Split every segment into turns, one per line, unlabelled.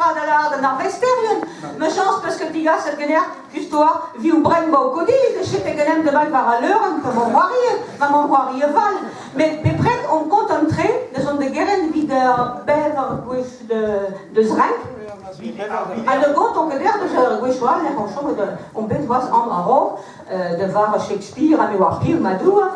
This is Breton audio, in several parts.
tra da lâret d'an arvesterien. Ma chañs peus ket digaset ganeoc'h just oa viv brein ba ho kodillig e chete ganemp da war al leurenn pa 'maomp c'hoariet, ma 'maomp c'hoariet val. Met bepred on kontant-tre da zont da gerent evit ar bevar gwech deus renk. Ha da gontañ ket deoc'h deus ar gwechoù all ec'h on chomet on bet c'hoazh amañ a-raok da vare Shakespeare ha me oar piv ma dour.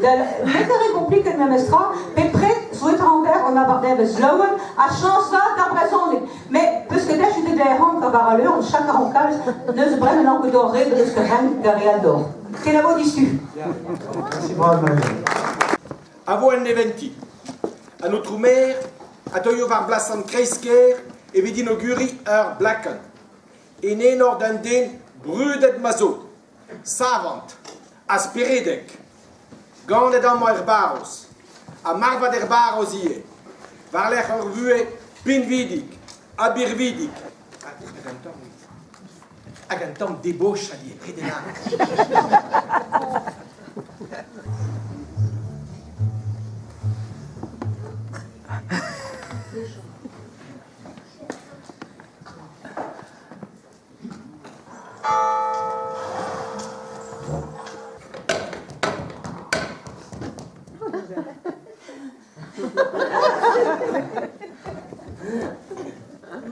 Met eo kompliket memestra, bepred souetañ an abardaevezh laouen ha chañs vat d'ar brezhoneg. Met peus ket echu da rank war al leur, chak a rank kalz, neuze bremañ n'an ket d'hor ret eus ket renk da re all d'or. Kenavo distu.
Merci bras, Marie.
A vo en neventi. An aotrou maer a deuio war blas an kreiz-kêr evit inoguriñ ur blakenn. En enor d'un den brudet ma zo, savant ha speredek, ganet amañ er barroz, ha marvat er barroz ivez, war-lerc'h ur vuhez pinvidik ha birvidik. Hag un tamm debauch a ivez,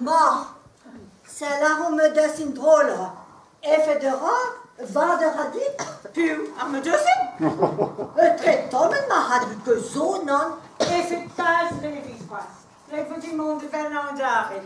Ma, sell àr ma desin drol. Efed a ra, vad a ra dit.
Piv, ar ma desin?
Tre-tommet ma ra dit ket zo, nann.
Efed kalz nevez c'hoazh. Ret vo dit mont evel an adarre.